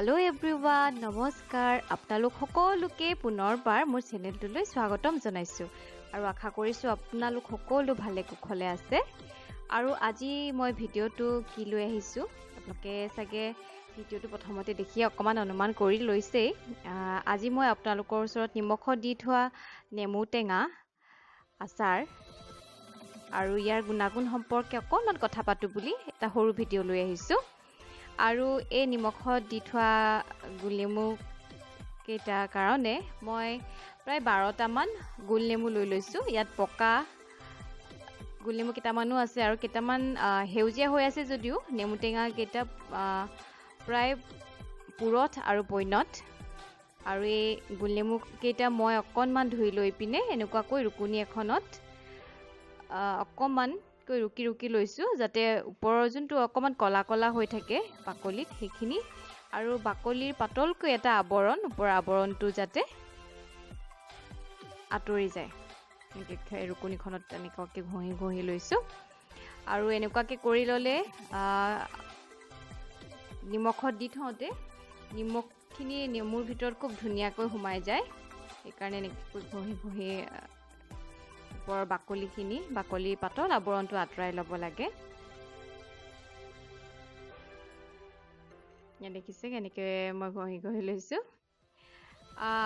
Hello' everyone, নমস্কাৰ। আপোনালোক সকলোকে পুনৰবাৰ মোৰ চেনেলটোলৈ স্বাগতম জনাইছোঁ আৰু আশা কৰিছোঁ আপোনালোক সকলো ভালে কুশলে আছে। আৰু আজি মই ভিডিঅ'টো কি লৈ আহিছোঁ আপোনালোকে চাগে ভিডিঅ'টো প্ৰথমতে দেখি অকণমান অনুমান কৰি লৈছেই। আজি মই আপোনালোকৰ ওচৰত নিমখত দি থোৱা নেমু টেঙা আচাৰ আৰু ইয়াৰ গুণাগুণ সম্পৰ্কে অকণমান কথা পাতোঁ বুলি এটা সৰু ভিডিঅ' লৈ আহিছোঁ। আৰু এই নিমখত দি থোৱা গোলনেমু কেইটাৰ কাৰণে মই প্ৰায় 12টামান গোলনেমু লৈ লৈছোঁ। ইয়াত পকা গোলনেমু কেইটামানো আছে আৰু কেইটামান সেউজীয়া হৈ আছে যদিও নেমু টেঙা কেইটা প্ৰায় পুৰঠ আৰু পৈণত। আৰু এই গোলনেমু কেইটা মই অকণমান ধুই লৈ পিনে এনেকুৱাকৈ ৰুকনি এখনত অকণমানকৈ ৰুকি ৰুকি লৈছোঁ, যাতে ওপৰৰ যোনটো অকণমান কলা কলা হৈ থাকে বাকলিত সেইখিনি আৰু বাকলিৰ পাতলকৈ এটা আৱৰণ, ওপৰৰ আৱৰণটো যাতে আঁতৰি যায়। এনেকৈ ৰুকনিখনত এনেকুৱাকৈ ঘঁহি ঘঁহি লৈছোঁ। আৰু এনেকুৱাকৈ কৰি ল'লে নিমখত দি থওঁতে নিমখখিনি নেমুৰ ভিতৰত খুব ধুনীয়াকৈ সোমাই যায়। সেইকাৰণে এনেকৈ ঘঁহি ঘঁহি ওপৰৰ বাকলিখিনি, বাকলিৰ পাতল আৱৰণটো আঁতৰাই ল'ব লাগে। ইয়াত দেখিছে কেনেকৈ মই ঘঁহি ঘঁহি লৈছোঁ।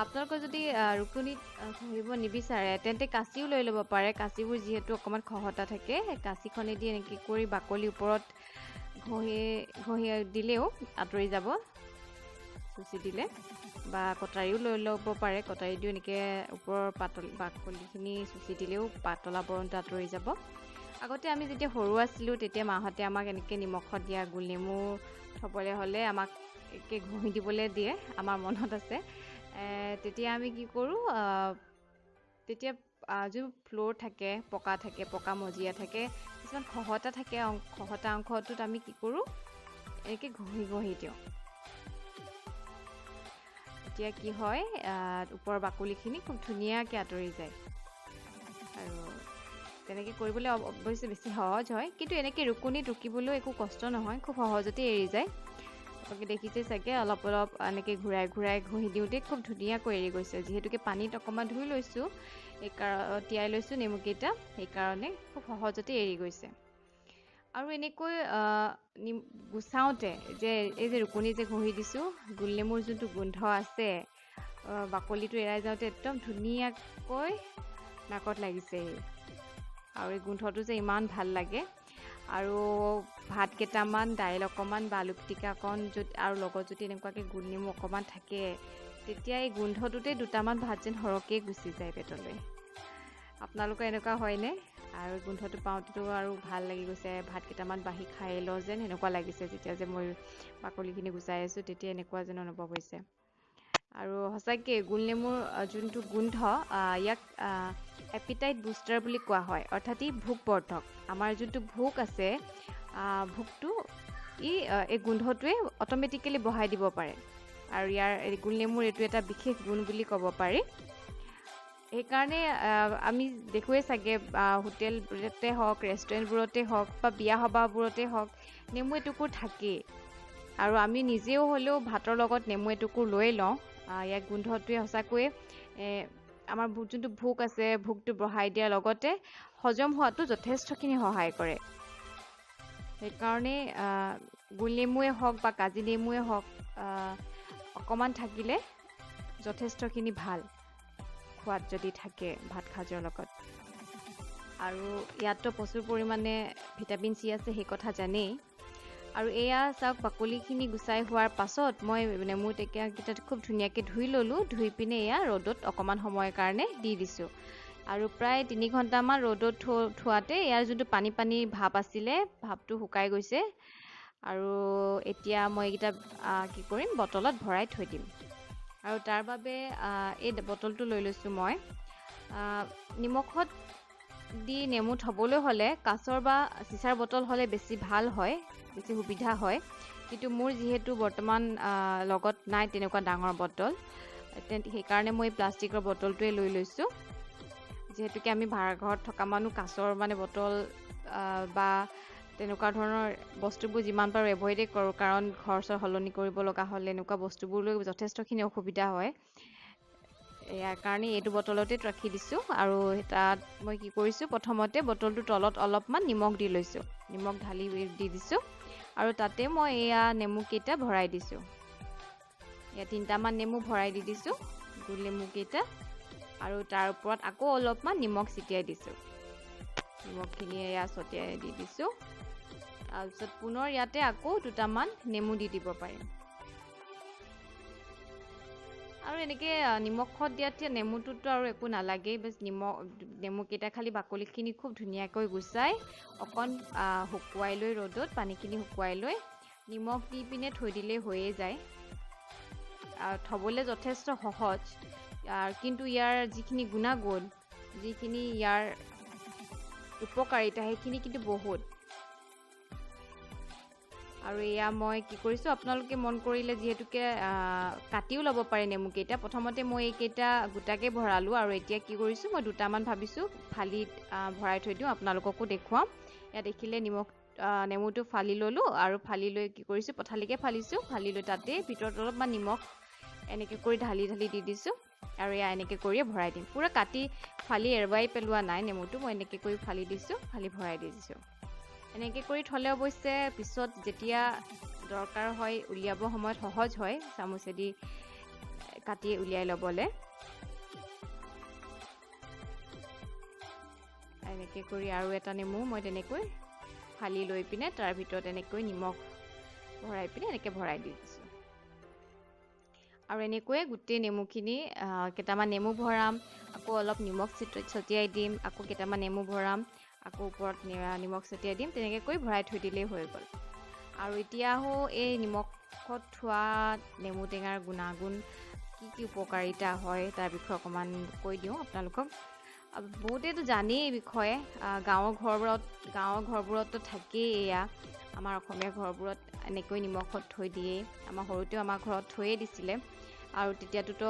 আপোনালোকে যদি ৰুকনিত ঘঁহিব নিবিচাৰে তেন্তে কাঁচিও লৈ ল'ব পাৰে। কাঁচিবোৰ যিহেতু অকণমান খহটা থাকে, কাঁচিখনেদি এনেকৈ কৰি বাকলিৰ ওপৰত ঘঁহি ঘঁহি দিলেও আঁতৰি যাব, চুচি দিলে। বা কটাৰীও লৈ ল'ব পাৰে, কটাৰী দিও এনেকৈ ওপৰৰ পাতল বাকলিখিনি চুচি দিলেও পাতল আৱৰণটো আঁতৰি যাব। আগতে আমি যেতিয়া সৰু আছিলোঁ তেতিয়া মাহঁতে আমাক এনেকৈ নিমখত দিয়া গোলনেমু থ'বলৈ হ'লে আমাক একে ঘঁহি দিবলৈ দিয়ে, আমাৰ মনত আছে। তেতিয়া আমি কি কৰোঁ, তেতিয়া যোন ফ্ল'ৰ থাকে, পকা থাকে, পকা মজিয়া থাকে, কিছুমান খহটা থাকে, খহটা অংশটোত আমি কি কৰোঁ, এনেকৈ ঘঁহি ঘঁহি দিওঁ। তেতিয়া কি হয়, ওপৰৰ বাকলিখিনি খুব ধুনীয়াকৈ আঁতৰি যায়। আৰু তেনেকৈ কৰিবলৈ অৱশ্যে বেছি সহজ হয়, কিন্তু এনেকৈ ৰুকনিত ৰুকিবলৈও একো কষ্ট নহয়, খুব সহজতে এৰি যায়। আপোনালোকে দেখিছে চাগে অলপ অলপ এনেকৈ ঘূৰাই ঘূৰাই ঘঁহি দিওঁতে খুব ধুনীয়াকৈ এৰি গৈছে। যিহেতুকে পানীত অকণমান ধুই লৈছোঁ, তিয়াই লৈছোঁ নেমুকেইটা, সেইকাৰণে খুব সহজতে এৰি গৈছে। আৰু এনেকৈ গুচাওঁতে যে এই যে ৰুকনি যে ঘঁহি দিছোঁ, গোলনেমুৰ যোনটো গোন্ধ আছে, বাকলিটো এৰাই যাওঁতে একদম ধুনীয়াকৈ নাকত লাগিছেহি। আৰু এই গোন্ধটো যে ইমান ভাল লাগে। আৰু ভাত কেইটামান, দাইল অকণমান বা আলু পিটিকা অকণ যদি আৰু লগত যদি এনেকুৱাকৈ গোলনেমু অকণমান থাকে, তেতিয়া এই গোন্ধটোতে দুটামান ভাত যেন সৰহকৈ গুচি যায় পেটলৈ। আপোনালোকৰ এনেকুৱা হয়নে? আৰু গোন্ধটো পাওঁতেতো আৰু ভাল লাগি গৈছে, ভাত কেইটামান বাঢ়ি খাই লওঁ যেন সেনেকুৱা লাগিছে। যেতিয়া যে মই বাকলিখিনি গুচাই আছোঁ তেতিয়া এনেকুৱা যেন অনুভৱ হৈছে। আৰু সঁচাকৈ গোলনেমুৰ যোনটো গোন্ধ, ইয়াক এপিটাইট বুষ্টাৰ বুলি কোৱা হয়, অৰ্থাৎ ই ভোকবৰ্ধক। আমাৰ যোনটো ভোক আছে, ভোকটো ই এই গোন্ধটোৱে অট'মেটিকেলি বঢ়াই দিব পাৰে। আৰু ইয়াৰ এই গোলনেমুৰ এইটো এটা বিশেষ গুণ বুলি ক'ব পাৰি। সেইকাৰণে আমি দেখোঁৱেই চাগে হোটেলবোৰতে হওক, ৰেষ্টুৰেণ্টবোৰতে হওক বা বিয়া সবাহবোৰতে হওক, নেমু এটুকুৰ থাকেই। আৰু আমি নিজেও হ'লেও ভাতৰ লগত নেমু এটুকুৰ লৈ লওঁ। ইয়াৰ গোন্ধটোৱে সঁচাকৈয়ে আমাৰ যোনটো ভোক আছে, ভোকটো বঢ়াই দিয়াৰ লগতে হজম হোৱাটো যথেষ্টখিনি সহায় কৰে। সেইকাৰণে গোলনেমুৱে হওক বা কাজি নেমুৱে হওক, অকণমান থাকিলে যথেষ্টখিনি ভাল সোৱাদ যদি থাকে ভাত সাজৰ লগত। আৰু ইয়াততো প্ৰচুৰ পৰিমাণে ভিটামিন চি আছে, সেই কথা জানেই। আৰু এয়া চাওক, বাকলিখিনি গুচাই হোৱাৰ পাছত মই নেমু টেঙাকেইটা খুব ধুনীয়াকৈ ধুই ল'লোঁ। ধুই পিনে এয়া ৰ'দত অকণমান সময়ৰ কাৰণে দি দিছোঁ। আৰু প্ৰায় 3 ঘণ্টামান ৰ'দত থোৱাতে ইয়াৰ যোনটো পানী পানী ভাৱ আছিলে, ভাৱটো শুকাই গৈছে। আৰু এতিয়া মই এইকেইটা কি কৰিম, বটলত ভৰাই থৈ দিম। আৰু তাৰ বাবে এই বটলটো লৈ লৈছোঁ মই। নিমখত দি নেমু থ'বলৈ হ'লে কাঁচৰ বা চিচাৰ বটল হ'লে বেছি ভাল হয়, বেছি সুবিধা হয়। কিন্তু মোৰ যিহেতু বৰ্তমান লগত নাই তেনেকুৱা ডাঙৰ বটল, সেইকাৰণে মই প্লাষ্টিকৰ বটলটোৱে লৈ লৈছোঁ। যিহেতুকে আমি ভাড়াঘৰত থকা মানুহ, কাঁচৰ মানে বটল বা তেনেকুৱা ধৰণৰ বস্তুবোৰ যিমান পাৰোঁ এভইডেই কৰোঁ, কাৰণ ঘৰ চৰ সলনি কৰিব লগা হ'লে এনেকুৱা বস্তুবোৰ লৈ যথেষ্টখিনি অসুবিধা হয়। ইয়াৰ কাৰণে এইটো বটলতে ৰাখি দিছোঁ। আৰু তাত মই কি কৰিছোঁ, প্ৰথমতে বটলটোৰ তলত অলপমান নিমখ দি লৈছোঁ, নিমখ ঢালি দি দিছোঁ। আৰু তাতে মই এয়া নেমুকেইটা ভৰাই দিছোঁ। এয়া 3টামান নেমু ভৰাই দি দিছোঁ, গোল নেমুকেইটা। আৰু তাৰ ওপৰত আকৌ অলপমান নিমখ ছটিয়াই দিছোঁ, নিমখখিনি এয়া ছটিয়াই দি দিছোঁ। তাৰপিছত পুনৰ ইয়াতে আকৌ 2টামান নেমু দি দিব পাৰিম। আৰু এনেকৈ নিমখত দিয়াত নেমুটোতো আৰু একো নালাগেই, বাছ নিমখ নেমুকেইটা খালি বাকলিখিনি খুব ধুনীয়াকৈ গুচাই অকণ শুকুৱাই লৈ, ৰ'দত পানীখিনি শুকুৱাই লৈ নিমখ দি পিনে থৈ দিলেই হৈয়ে যায়। থ'বলৈ যথেষ্ট সহজ, কিন্তু ইয়াৰ যিখিনি গুণাগুণ, যিখিনি ইয়াৰ উপকাৰিতা, সেইখিনি কিন্তু বহুত। আৰু এয়া মই কি কৰিছোঁ, আপোনালোকে মন কৰিলে যিহেতুকে কাটিও ল'ব পাৰে নেমুকেইটা। প্ৰথমতে মই এইকেইটা গোটাকৈ ভৰালোঁ, আৰু এতিয়া কি কৰিছোঁ, মই 2টামান ভাবিছোঁ ফালি ভৰাই থৈ দিওঁ, আপোনালোককো দেখুৱাম। ইয়াত দেখিলে নিমখ নেমুটো ফালি ল'লোঁ, আৰু ফালি লৈ কি কৰিছোঁ, পথালিকৈ ফালিছোঁ, ফালি লৈ তাতে ভিতৰত অলপমান নিমখ এনেকৈ কৰি ঢালি ঢালি দি দিছোঁ। আৰু এয়া এনেকৈ কৰিয়ে ভৰাই দিম। পূৰা কাটি ফালি এৰুৱাই পেলোৱা নাই নেমুটো, মই এনেকৈ কৰি ফালি দিছোঁ, ফালি ভৰাই দি দিছোঁ। এনেকৈ কৰি থ'লে অৱশ্যে পিছত যেতিয়া দৰকাৰ হয় উলিয়াব সময়ত সহজ হয়, চামুচেদি কাটি উলিয়াই ল'বলৈ। এনেকৈ কৰি আৰু এটা নেমু মই তেনেকৈ ফালি লৈ পিনে তাৰ ভিতৰত এনেকৈ নিমখ ভৰাই পিনে এনেকৈ ভৰাই দি দিছোঁ। আৰু এনেকৈয়ে গোটেই নেমুখিনি, কেইটামান নেমু ভৰাম, আকৌ অলপ নিমখ ছটিয়াই দিম, আকৌ কেইটামান নেমু ভৰাম, আকৌ ওপৰত নিমখ ছটিয়াই দিম, তেনেকৈ কৰি ভৰাই থৈ দিলেই হৈ গ'ল। আৰু এতিয়া আহোঁ এই নিমখত থোৱা নেমু টেঙাৰ গুণাগুণ কি কি উপকাৰিতা হয় তাৰ বিষয়ে অকণমান কৈ দিওঁ আপোনালোকক। বহুতেতো জানেই এই বিষয়ে, গাঁৱৰ ঘৰবোৰততো থাকেই এয়া, আমাৰ অসমীয়া ঘৰবোৰত এনেকৈ নিমখত থৈ দিয়েই। আমাৰ সৰুতেও আমাৰ ঘৰত থৈয়ে দিছিলে। আৰু তেতিয়াতোতো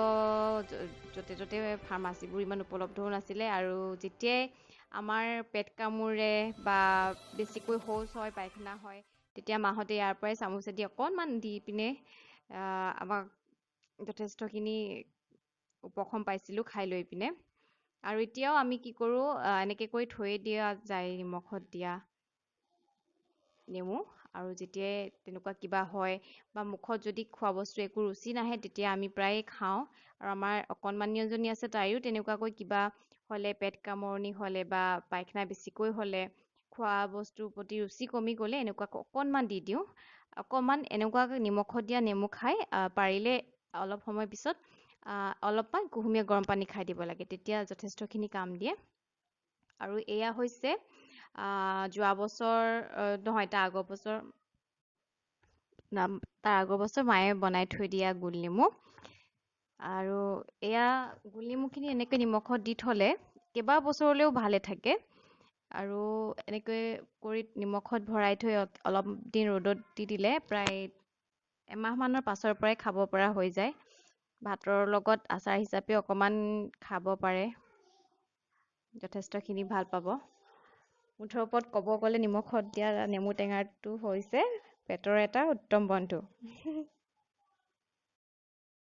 য'তে ত'তে ফাৰ্মাচীবোৰ ইমান উপলব্ধও নাছিলে। আৰু যেতিয়াই আমাৰ পেট কামোৰে বা বেছিকৈ শৌচ হয়, পায়খানা হয়, তেতিয়া মাহঁতে ইয়াৰ পৰাই চামুচেদি অকণমান দি পিনে আমাক যথেষ্টখিনি উপশম পাইছিলোঁ খাই লৈ পিনে। আৰু এতিয়াও আমি কি কৰোঁ, এনেকৈ কৰি থৈয়ে দিয়া যায় নিমখত দিয়া নেমু। আৰু যেতিয়াই তেনেকুৱা কিবা হয় বা মুখত যদি খোৱা বস্তু একো ৰুচি নাহে, তেতিয়া আমি প্ৰায়ে খাওঁ। আৰু আমাৰ অকণমানি এজনী আছে, তাইও তেনেকুৱাকৈ কিবা হ'লে, পেট কামোৰণি হ'লে বা পায়খানা বেছিকৈ হ'লে, খোৱা বস্তুৰ প্ৰতি ৰুচি কমি গ'লে এনেকুৱাকৈ অকণমান দি দিওঁ। অকণমান এনেকুৱাকৈ নিমখত দিয়া নেমু খাই পাৰিলে অলপ সময় পিছত অলপমান কুহুমীয়া গৰম পানী খাই দিব লাগে, তেতিয়া যথেষ্টখিনি কাম দিয়ে। আৰু এয়া হৈছে যোৱা বছৰ নহয়, তাৰ আগৰ বছৰ, তাৰ আগৰ বছৰ মায়ে বনাই থৈ দিয়া গোল নেমু। আৰু এয়া গোল নেমুখিনি এনেকৈ নিমখত দি থ'লে কেইবা বছৰলৈও ভালে থাকে। আৰু এনেকৈ কৰি নিমখত ভৰাই থৈ অলপ দিন ৰ'দত দি দিলে প্ৰায় এমাহমানৰ পাছৰ পৰাই খাব পৰা হৈ যায়। ভাতৰ লগত আচাৰ হিচাপে অকণমান খাব পাৰে, যথেষ্টখিনি ভাল পাব। মুঠৰ ওপৰত ক'ব গ'লে নিমখত দিয়া নেমু টেঙাটো হৈছে পেটৰ এটা উত্তম বন্ধু।